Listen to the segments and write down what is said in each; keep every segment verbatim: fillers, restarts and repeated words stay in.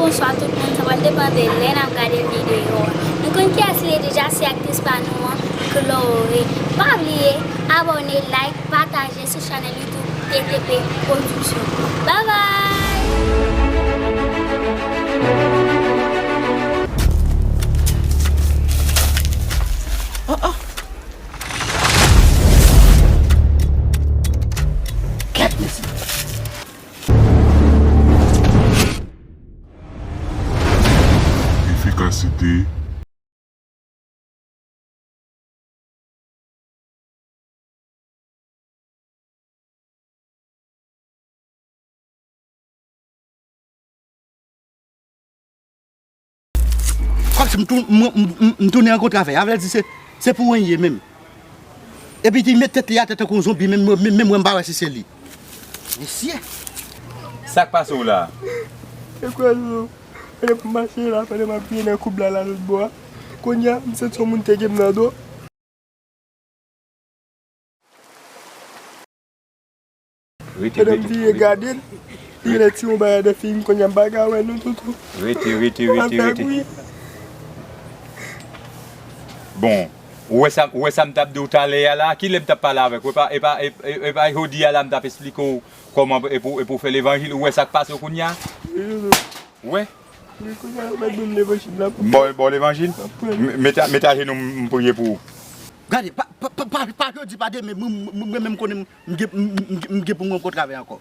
Bonswa tout moun, sa pral depann de lè n ap gade videyo a. Nou konn kiyès li ye deja, se aktris pa nou an, Chloé. Pa bliye abòne, like, pataje sou chanèl YouTube T T P Production. Bye bye! Oh, oh. Kèt mesye. Efikasite. Kòmsi m tou-, m, m, m, m tounen rankontre avè l. Avè l di se, se pou anyen menm. Epi li met tèt li atè tankou yon zonbi, menm, menm, menm mwen m pa wè si se li. Mesye! Sa k pase w la? E kwè nou, pandan m mache la, pandan m ap vini nan koub la, la lòt bò a. Kounye a, m santi yon moun teke m nan do. Rete, pandan m vire gade l, li genlè tire yon bagay nan figi m, kounye a m pa ka wè non toutou. Rete, rete, rete, rete. Bon, ou wè sa, ou wè sa m t ap di w talè a la? Kilè m t ap pale avèk ou? E pa, e pa, e, e, e pa jodi a la m t ap esplike w kòman e pou, e pou fè levanjil? Ou wè sa k pase w kounye a? Wi, wi. Ou wè? Wi, kounye a yo mèt ban m levanjil la pou m ba w, ba w levanjil? M ap pran. M, met a, met ajenou m, m priye pou ou. Gade, pa, pa, pa, pa, pa jodi, pa demen, mwen, mwen, mwen menm konnen m gen, m, m, m gen pou m rankontre avè ankò.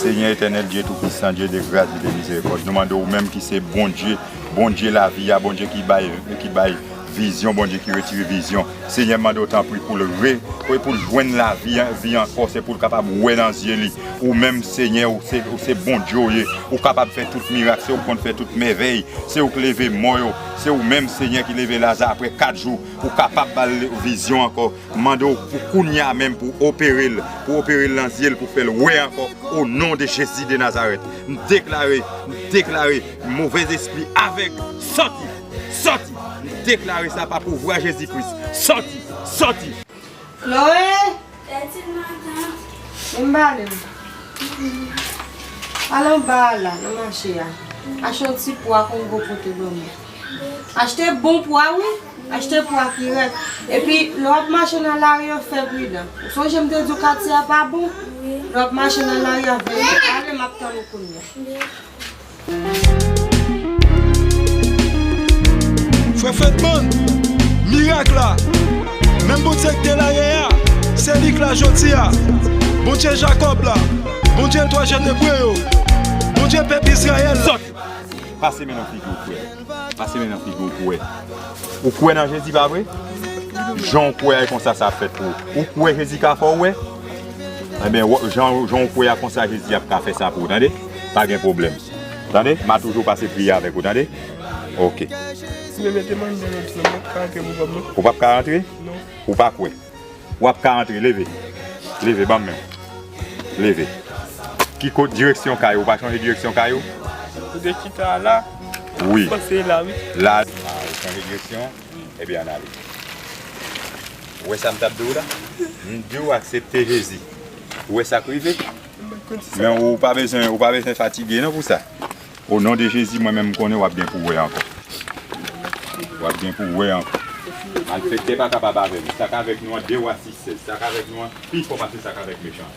Senyè etènèl, Dye Toupisan, Dye de gras, Dye de mizerikòd, nou mande w menm ki se Bondye, Bondye lavi a, Bondye ki bay, ki bay vizyon, Bondye ki retire vizyon. Senyè, m mande w tanpri pou l re-, pou, pou l jwenn lavi, vi ankò, se pou l kapab wè nan zye li. Ou menm, Senyè, ou se, ou se Bondye w ye. Ou kapab fè tout mirak, se ou k konn fè tout mèvèy. Se ou k leve mò yo. Se ou menm, Senyè, ki leve Laza apre kat jou. Ou kapab ba l vizyon ankò. M mande w pou kounye a menm pou opere l, pou opere l nan zye l, pou fè l wè ankò. O non de Jezi de Nazarèt, m deklare, m deklare movèzespri avèg, sòti, sòti. M deklare sa pa pouvwa Jezi Kris. Sòti, sòti. Chloé! Vin pale m. Al anba a la, nan mache a. Achte yon ti pwa Kongo pote ban mwen. Achte bon pwa, wi. Achte pwa ki rèd. Epi, lè w ap mache nan lari a, fè pridan. Ou sonje m te di w katye a pa bon? Lè w ap mache nan lari a, veye. Ale, m ap tann ou kounye a. Frè Fredman, mirak la, menm Bondye k te la yè a, se li k la jodi a. Bondye Jakòb la, Bondye twa jenn Ebre yo, Bondye pèp Izrayèl la. Sòt! Pase men nan figi w, frè. Pase men nan figi w pou w wè. Ou kwè nan Jezi, pa vre? Jan w kwè a, e konsa sa ap fèt pou ou. Ou kwè Jezi ka fè w wè? Ebyen, w-, jan, jan w kwè a, konsa Jezi ap ka fè sa pou ou, tande? Pa gen pwoblèm. Tande? M a toujou pase priye avèk ou, tande? Oke. Si mwen mete manje nan tout, mwen p ap ka rantre pou kòb non. Ou p ap ka rantre? Non. Ou pa kwè? W ap ka antre, leve. Leve, ban m men w. Leve. Ki kot direksyon kay ou? Ou pa chanje direksyon kay ou? Ou te chita la? Wi. Panse la, wi. La. A, ou chanje direksyon? Ebyen, ann ale. Ou wè sa m t ap di w la? M di w aksepte Jezi. Ou wè sa k rive? Men ou pa bezwen, ou pa bezwen fatige non pou sa. O non de Jezi, mwen menm m konnen w ap gen pou wè ankò. W ap gen pou wè ankò. Malfektè pa kapab avè nou. Sa k avèk nou an, de wa sis sèz. Sa k avèk nou an, pi fò pase sa k avèk mechan an.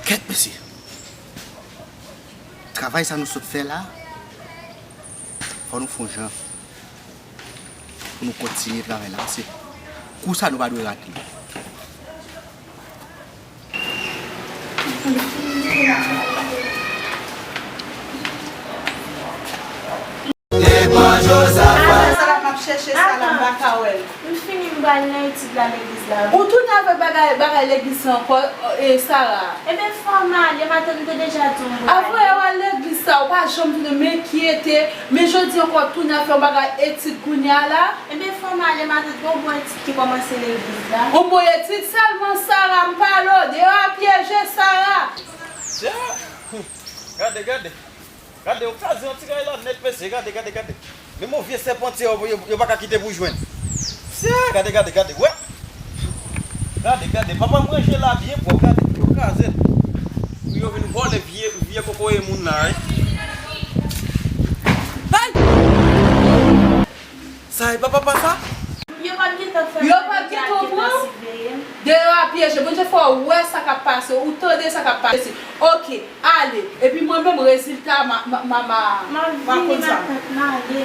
Kèt, mesye! Travay sa nou sot fè la, fò nou fè yon jan pou nou kontinye travay la, paske kou sa nou pa dwe rate l. Apre sa la m ap chèche sa la, m pa ka wè l. M fini, m pral nan etid la legliz la. Ou tounen avèk bagay, bagay legliz sa ankò, e, Sara? Ebyen, fò m ale, matant, m te deja di w m pral ale. Avan w al legliz sa, ou pa janm tounen, m enkyete, men jodi ankò tounen ap fè yon bagay etid kounye a la. Ebyen, fò m ale, matant, gen yon bon etid ki kòmanse legliz la. Yon bon etid sèlman, Sara, m pale w, deyò a pyeje, Sara. Gade, gade. Gade, yo kraze yon ti kay la nèt, mesye. Gade, gade, gade. Menm yon vye sèpantye, yo, yo, yo pa ka kite pou jwenn. Mesye, gade, gade, gade. Wè. Gade, gade. Papa m ranje la byen pwòp. Gade, yo kraze l. Pou yo vin vòlè vye, vye kokoye moun la, wi. Ay! Sa e pa papa sa? Yo p ap gentan fè Yo p ap gentan pran. Deyò a pyeje. Bondye fè w wè sa k ap pase, ou tande sa k ap pase. Oke, ale. Epi mwen menm, rezilta, ma, ma, ma, ma, ma konn sa. Matant, m ale.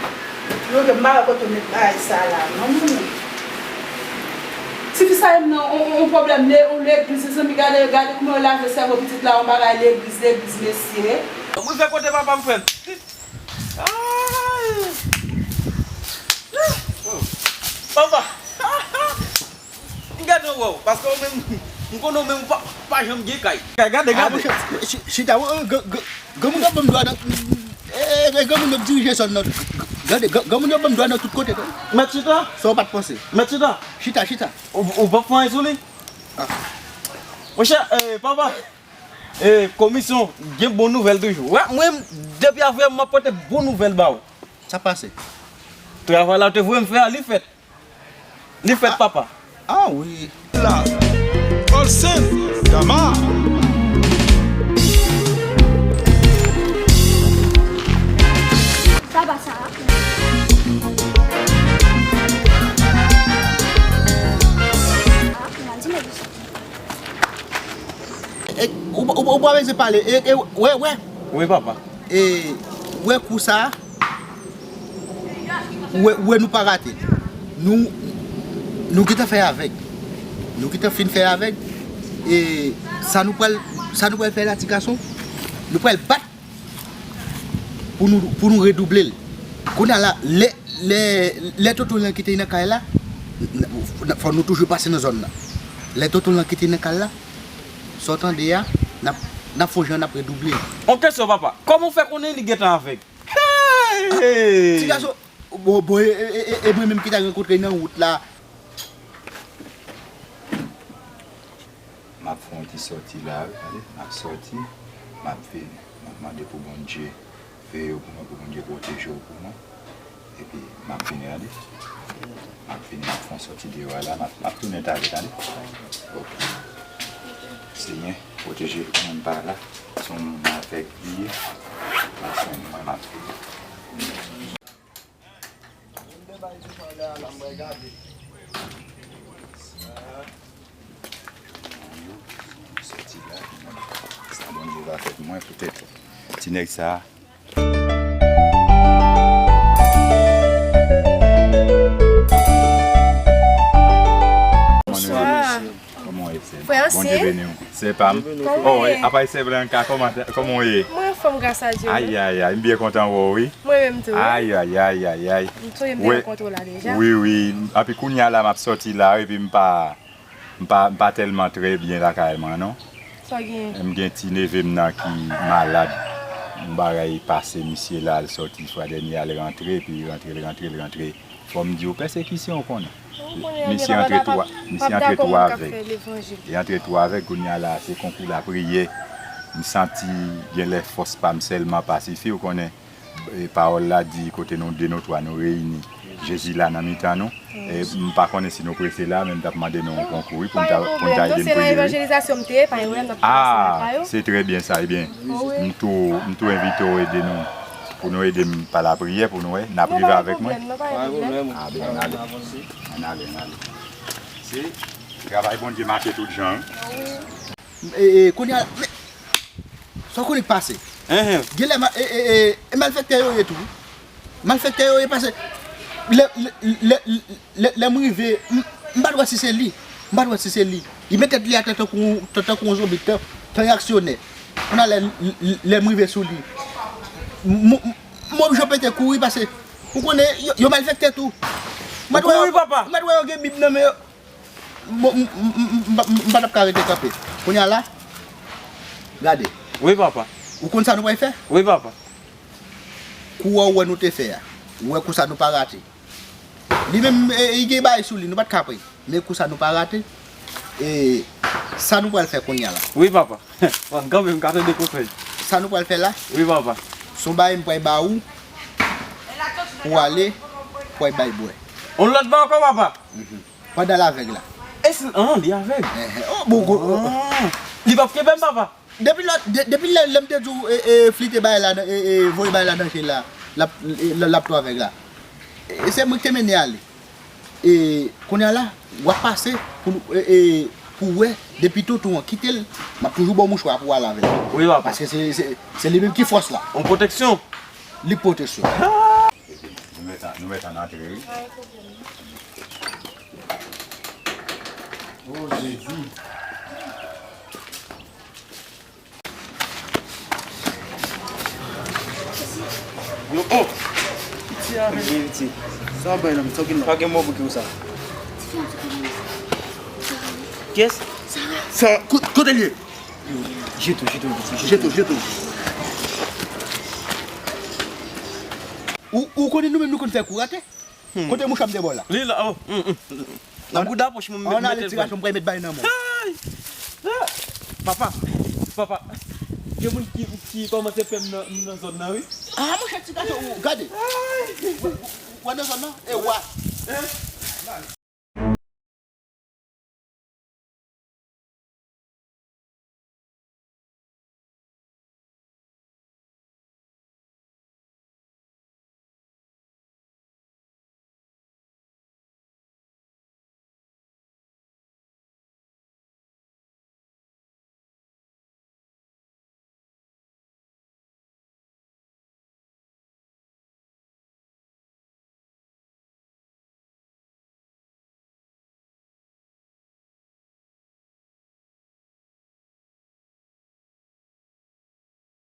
Yo, ke m pa wè kote w met bagay sa la, non, non, non. Tifi sa menm nan, on, on, on pwoblèm le, on legliz, mezanmi, gade, gade kouman yo lave sèvo pitit la, on bagay legliz, legliz, mesye. Mwen fè kote papa m, frè m. Ay! Papa! M gade w, paske w menm, m konnen w menm w pa, pa janm gen kay. Gade, gade, gade. Monchè, chi-, chita, w, w, g-, g-, granmoun yo ban m dwa nan, eh, eh, granmoun yo dirije zòn nan. Gade, g-, granmoun yo ban m dwa nan tout kote, wi. Mèt chita? Sa w pa t panse. Mèt chita? Chita, chita. Ou, ou p ap fè anyen sou li? Ah. Monchè, eh, papa. E, komisyon, gen bon nouvèl toujou. Wè, mwen, depi avè m ap pote bon nouvèl ba w. Sa pase? Travay la ou te voye m fè a, li fèt. Li fèt, papa. Ah, wi. La. Olsen Gama. Sa pa sa. E, ou, ou, ou pa bezwen pale. E, e, wè, wè. Wi, papa. E, wè kou sa a. Wè, wè nou pa rate. Nou, nou gentan fè avèg. Nou gentan fin fè avèg. E sa nou pral, sa nou pral fè la, ti gason? Nou pral bat pou nou, pou nou redouble l. Kounye a la, lè, lè, lè tonton lan ki te nan kay la, n-, n-, fò nou toujou pase nan zòn nan. Lè tonton lan ki te nan kay la, sa w tande a, n ap, n ap fè yon jan n ap redouble l. On kesyon, papa. Kòman w fè konnen li gentan avèg? Hey! Ti gason, bon, bon, e, e, e, e mwen menm ki t al rankontre l nan wout la. M ap fè yon ti sòti la, wi, tande, m ap sòti, m ap vini. M ap mande pou Bondye veye w pou mwen, pou Bondye pwoteje w pou mwen. Epi, m ap vini, tande. M ap vini, m ap fè yon sòti deyò a la, m ap, m ap tounen talè, tande. Oke. Senyè, pwoteje moun pa la, se yon moun avèg li ye. M ap fè mwen, m ap vini. Youn de bay ti chan la, la m pral gade. Sa. Sòti la, sa Bondye va fè pou mwen poutèt ti nèg sa. Bonswa. Kòman w ye, sè m? Frè Ansyen. Bondye beni w. Sè pa m. Kòman w ye? Oh, apa e sè Blanka, kòman, kòman w ye? Mwen anfòm, gras a Dye. Ay, ay, ay, m byen kontan wè w, wi. Mwen menm tou. Ay, ay, ay, ay, ay. M sonje m te rankontre w la deja. Wi, wi. Anpi kounye a la, m ap sòti la, epi m pa, m pa, m pa tèlman trè byen lakay mwen, non. Sa w genyen? M gen ti neve m nan ki malad. Yon bagay pase misye la, l sòti fwa dènye a, l rantre, epi l rantre, l rantre, l rantre. Fò m di w, pèsekisyon, w konnen. Misye antre tou, misye antre tou avèg. Li antre tou avèg, kounye a la, se konkou lapriyè. M santi genlè fòs pa m sèlman pa sifi, w konnen. E, pawòl la di, kote nou de, nou twa, nou reyini, Jezi la nan mitan nou. E, m pa konnen si nou prese la, men m t ap mande nou yon konkou, wi, pou n ta, pou n ta ede m priye, wi. Non, se nan evanjelizasyon m te ye, pa gen pwoblèm, n ap kòmanse lakay ou. Ah, se trè byen sa, ebyen. M tou, m tou envite w ede nou. Pou nou ede m pa lapriyè, pou nou wè, n ap rive avèk mwen. Non, pa gen pwoblèm, non, pa gen pwoblèm. Ah, ben, ann ale. Ann ale, ann ale. Se travay Bondye make tout jan, wi. E, e, kounye a, men, sa w konnen k pase? Enhen. Genlè ma-, e, e, e, e malfektè yo ye tou. Malfektè yo ye pase. Lè, lè, lè, lè, lè m rive, m, m pa t wè si se li. M pa t wè si se li. Li met tèt li atè tankou, tan-, tankou yon zonbi, tan, tan reyaksyonè. Kounye a lè, lè, lè m rive sou li, m, m, m, m oblije pete kouri pase, ou konnen, yo, yo malfektè tou. M pa t wè yo, kouri, papa. M pa t wè yo gen Bib nan men yo. Bon, m, m, m, m, m, m pa t ap ka rete kanpe. Kounye a la, gade. Wi, papa. Ou konn sa nou pral fè? Wi, papa. Kou a ou wè nou te fè a, ou wè kou sa nou pa rate. Li menm, e, e, li gen bagay sou li, nou pa t ka pran. Men kou sa nou pa rate. E sa nou pral fè kounye a la. Wi, papa. Bon, kanmenm, m ka tande konsèy. Sa nou pral fè la? Wi, papa. Se yon bagay m pral ba ou pou w ale, pou w al bay bwè. On lòt bagay ankò, papa? Mhm. Pandan l avèg la. E si, an, li avèg? Ehe. Oh, bon, bon, oh, oh. Ah. Li p ap kenbe m, papa? Depi lè, de-, depi lè, lè m te di w, e, e, flite bagay la, e, e, voye bagay la nan je l la, l ap, e, l ap tou avèg la. E, se mwen ki te mennen ale. E, kounye a la, w ap pase pou, e, e, pou wè, depi tonton an kite l, m ap toujou ba w mouchwa pou w al avè l. Wi, papa. Paske se, se, se li menm ki fòs la. Yon pwoteksyon. Li pwoteksyon. Nou mèt an, nou mèt an antre, wi. Oh, Jezi. Yo, oh! Piti a, men. Piti. Sa w bay la, men, sa w gen la? Pa gen mo pou ki ou sa. Kiyès? Sa, kote, kote l ye? Yo, jete w, jete w, jete w. Jete w, jete w. Ou, ou konnen nou menm nou konn fè kou rate? Hmm. Kote mouchwa m te ba w la? Li la, oh, hmm, hmm. Nan bouda pòch mwen, m mete l. Ann ale ti gason, m pral met bagay nan men w. Ay! Ah! Papa, papa, gen moun ki, ki kòmanse pè m nan, nan zòn nan, wi. Ah, monchè, ti gason, ou, gade. Ay! Ou, ou, ou nan zòn nan? E wa. Hein?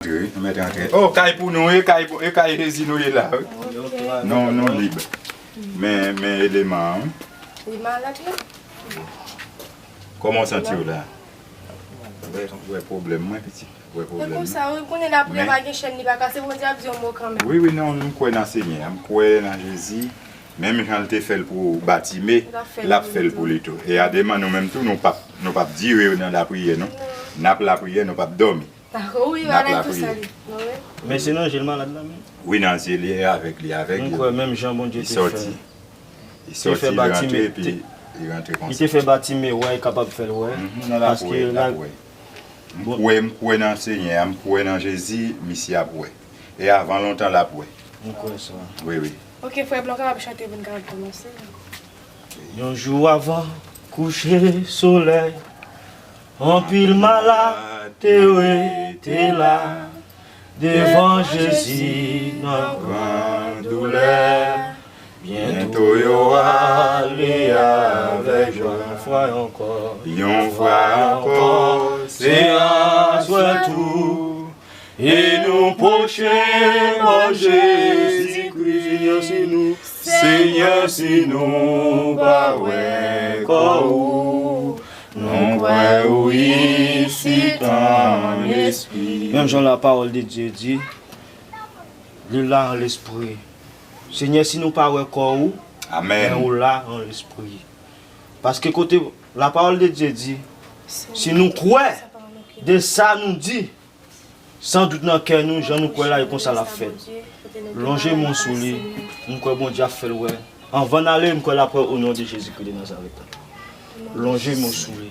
Antre, nou mèt antre. Oh, kay pou nou, e kay pou, e kay Jezi nou ye la, wi. Ok. Nou, nou lib. Men, men eleman an, wi. Li malad, wi. Kòman w santi w la? Wè, wè pwoblèm mwen, pitit. Wè pwoblèm nan. Se konsa, wi, konnen lapriyè pa gen chèn, li pa kase, Bondye ap di yon mo kanmenm. Wi, wi, non, m kwè nan Senyè a, m kwè nan Jezi. Menm jan l te fè l pou Batime, l ap fè l pou li tou. E a deman nou menm tou, nou p ap, nou p ap dire nan lapriyè, non. Non. N ap lapriyè, nou p ap dòmi. Dakò, wi, bagay tou sa li. Wi, wi. Men se nan je l malad la, men. Wi, nan je l, li avèg, li avèg. M kwè menm jan Bondye te fè. Li sòti, li rantre, epi li rantre konsa. Li te fè Batime wè, li kapab fè l wè. Mhm, nan lapriyè, l ap wè. M kwè, m kwè nan Senyè a, m kwè nan Jezi, misye ap wè. E avan lontan, l ap wè. M kwè sa. Wi, wi. Ok, frè Blan, w kapab chante pou n kapab kòmanse. Yon jou avan kouche solèy, anpil malad te rete la devan Jezi nan gran doulè. Byento yo ale avèk jwa. Yon fwa ankò, yon fwa ankò, se aswè tou. E nou pwoche bò Jezikri, Senyè, si nou, Senyè, si nou pa wè kò ou, nou kwè ou isit an espri. Menm jan la parole de Dieu di, li la an lespri. Senyè, si nou pa wè kò ou, amèn, men ou la an lespri. Paske kote la parole de Dieu di, si nou kwè de sa nou di, san dout nan kè nou, jan nou kwè la, e konsa l ap fèt. Lonje men w sou li, m kwè Bondye ap fè l wè. Anvan n ale, m kwè l ap wè o non de Jezikri de Nazarèt. Lonje men w sou li.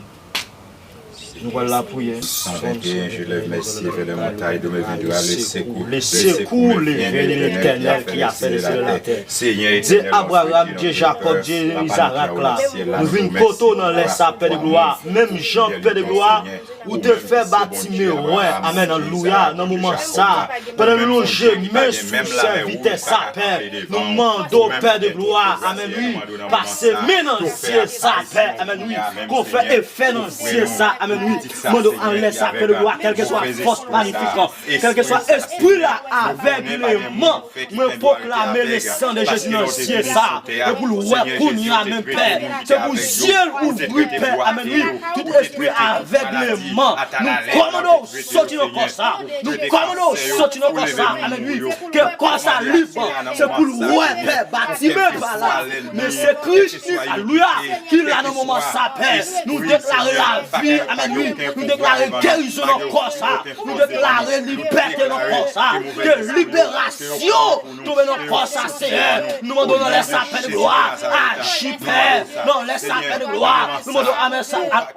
Nou pral lapriyè. Cent vingt et un, je lève mes yeux vers les montagnes, d'où me viendra le secours. Le secours me vient de l'Éternel qui a fait les cieux et la terre. Dye Abraram, Dye Jakòb, Dye Izarak la, nou vin kote w nan lè sa, Pè de glwa. Menm jan, Pè de glwa, ou te fè Batime wè. Amèn, alelouya. Nan moman sa, pandan nou lonje men sou sèvitè sa, Pè, nou mande w, Pè de glwa, amèn, wi, pase men nan zye sa, Pè, amèn, wi, gon fè efè nan zye sa, amèn, wi. Mande w anlè sa, Pè de glwa, kèlkeswa fòs malefik, kèlkeswa espri la avègleman, mwen pwoklame le san de Jezi nan zye sa, e pou l wè kounye a menm, Pè. Se pou zye l ouvri, Pè, amèn, wi. Tout espri avègleman, Man, nou kòmande w soti nan kò sa. Nou kòmande w soti nan kò sa. Amèn, wi. Ke kò sa lib. Se pou l wè pè Batime pa la. Men se Kris, alelouya, ki la nan moman sa, pè. Nou deklare lavi. Amèn, wi. Nou deklare gerizon nan kò sa. Nou deklare libète nan kò sa. Ke liberasyon tonbe nan kò sa, Seyè. Nou mande w nan lè sa, Pè de glwa. Aji, Pè. Nan lè sa, Pè de glwa. Nou mande w, amèn, sa, a-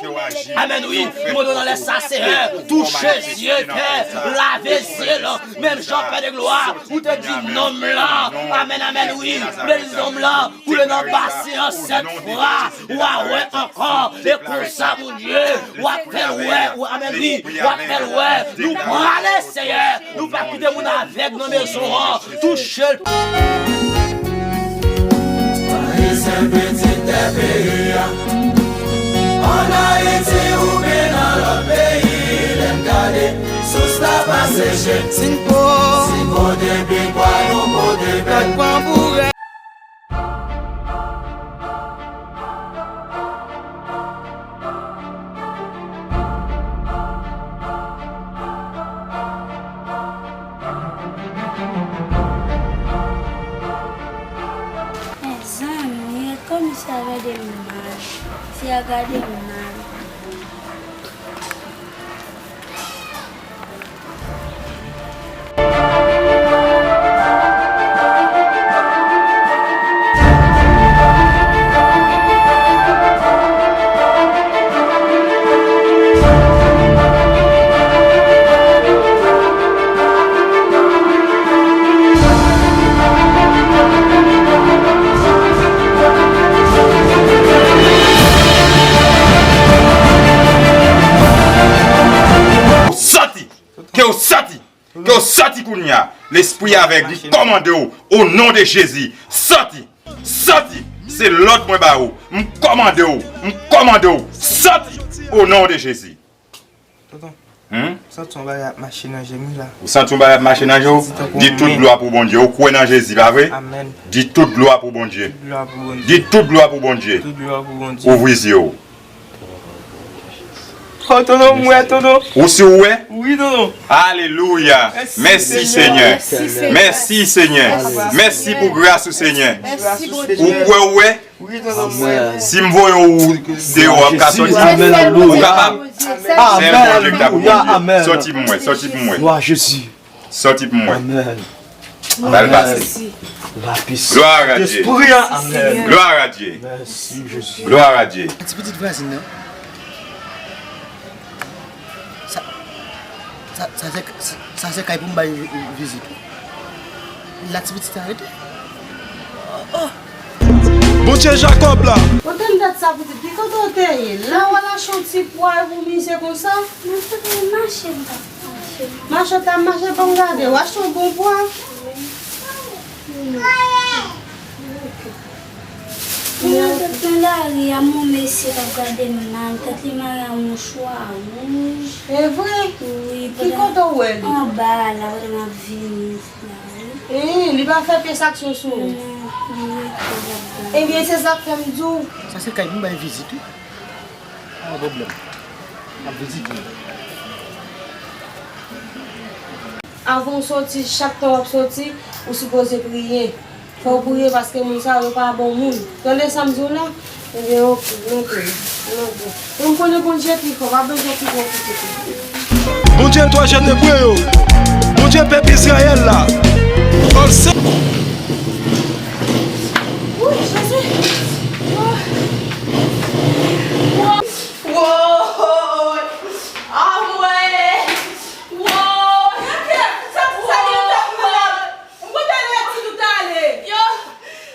Amèn, wi. Nou mande w nan lè sa, Seyè. Touche zye, Pè. Lave zye l. Menm jan, Pè de glwa, ou te di nonm lan. Amèn, amèn, wi. Ou te di nonm lan, koule nan basen an sèt fwa. W a wè ankò. E konsa, Bondye, w ap fè l wè. W- Amèn, wi. W ap fè l wè. Nou prale, Seyè. Nou pa kite moun avèg nan mezon an. Touche l. Ayisyen pitit tè peyi a. Ann Ayiti oubyen nan lòt peyi, lè n gade, sous la pa seche. Si n po, si n pote pikwa, nou pote pèl. Mezanmi, e komisè a gade m mal. Fi a gade m mal. Soti! Ke w soti! Ke w soti kounye a! Lespri avèg, m kòmande w, o non de Jezi, soti! Soti! Se lòd mwen ba ou. M kòmande w, m kòmande w, soti! O non de Jezi. Tonton, hmm? M santi yon bagay ap mache nan je m wi la. Ou santi yon bagay ap mache nan je w? Di tout glwa pou Bondye. Ou kwè nan Jezi, pa vre? Amèn. Di tout glwa pou Bondye. Tout glwa pou Bondye. Di tout glwa pou Bondye. Tout glwa pou Bondye. Ouvri zye w. Oh, tonton, m wè, tonton. Ou si ou wè? Wi, tonton. Alelouya. Mèsi, Senyè. Mèsi, Senyè. Mèsi pou gras ou, Senyè. Ou kwè ou wè? Wi, tonton, m wè. Si m voye w deyò, w ap ka soti? Ou kapab? Sèl Bondye k ta pou Bondye. Soti pou mwen, soti pou mwen. Glwa Jezi. Soti pou mwen. Amèn. Ba l pase. Glwa a Dye. Amèn. Glwa a Dye. Mèsi, Jezi. Glwa a Dye. Ti pitit vwazin nan. Sa, sa, sa se, sa, sa se kay pou m bay vi-, vizit. La ti pitit sa rete. Oh, oh. Bondye Jakòb la. Ou tann dat sa pitit, ki kote w te ye? La w al achte yon ti pwa pou misye konsa? Mwen te konn mache, m t ap mache. Mache w t ap mache, ban m gade, w achte yon bon pwa? Wi. Mwen sot nan lari a, m wè mesye k ap gade m mal, tèt li mare ak mouchwa wouj. E vre? Wi. Ki kote w wè li? Anba a la, pandan m ap vini la, wi. Ee, li pa fè pyès aksyon sou ou? Non, li rete l ap gade. Ebyen, se sa k fè m di w. Sa se kay pou m bay vizit, wi. Pa gen pwoblèm. M ap vizite l. Avan w soti, chak tan w ap soti, ou sipoze priye. Fò w priye paske moun sa yo pa bon moun. Tande sa m di w la? Ebyen, oke, mete, mete. E m konnen Bondye pi fò, pa bezwen pi fò pou kite. Bondye etwal Jèn Ebre yo. Bondye pèp Izrayèl la. Wi, Jezi. Woy! Anmwey! Woy! Sa, sa gen yon tan pou la. Mwen te lè di nou t ale. Yo,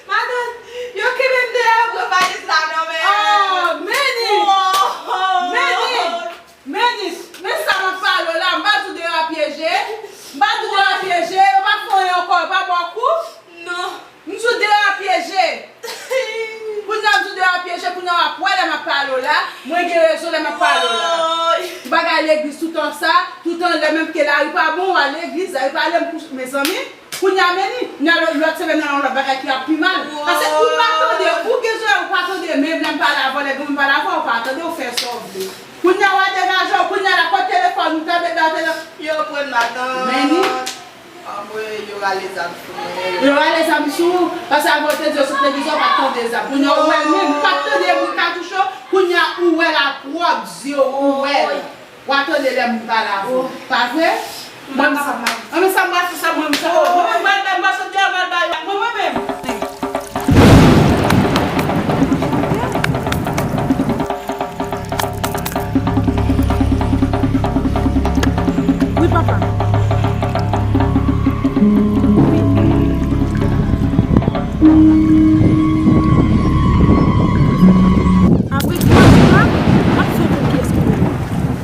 madanm, yo kenbe m deyò, yo pran valiz la nan men. Ah, Meni! Woy! Meni! Meni, men sa m ap pale w la, m pa di w deyò a pyeje. M pa di w deyò a pyeje, yo pa fè anyen ankò, yo pa ba w kou. Non. M di w deyò a pyeje. Kounye a m di w deyò a pyeje, kounye a w ap wè lè m ap pale w la. Mwen gen rezon lè m ap pale w la. Bagay legliz toutan sa, toutan lè menm ke lari pa bon, w al legliz, lari pa ale m kouche, mezanmi. Kounye a, Meni, nan lòt, lòt semèn nan, yon lòt bagay ki ap pi mal. Paske ou pa tande, ou gen zòrèy, ou pa tande, menm lè m pale avè w, lè granmoun pale avè w, ou pa tande, ou fè sa w vle. Kounye a w a degaje w, kounye a la kot telefòn ou, tande dan telefòn. Yo pran matant. Men ni. Anmwe, yo rale zam sou mwen. Yo rale zam sou ou, paske avan yo te di yo sot legliz la, ou pa t tande zam. Kounye a ou wè l menm, ou pa t tande bri katouch yo, kounye a ou wè l a pwòp zye w, ou wè l. W a tande lè moun pale avè w. Pa vre? Mwen, sa, mwen, sa, mwen, sa, mwen, sa, mwen, mwen, mwen, mwen, mwen, mwen, mwen, mwen, mwen, mwen, mwen, mwen, Wi, papa. Wi. Apre twa jou la, m ap fè w konn kiyès ki mwen.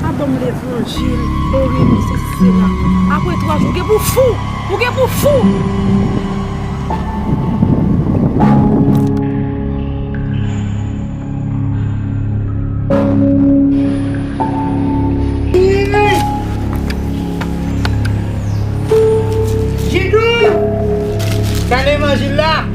Pa ban m levanjil, o remisye sela. Apre twa jou, ou gen pou fou! Ou gen pou fou! Jidou! Sa levanjil la!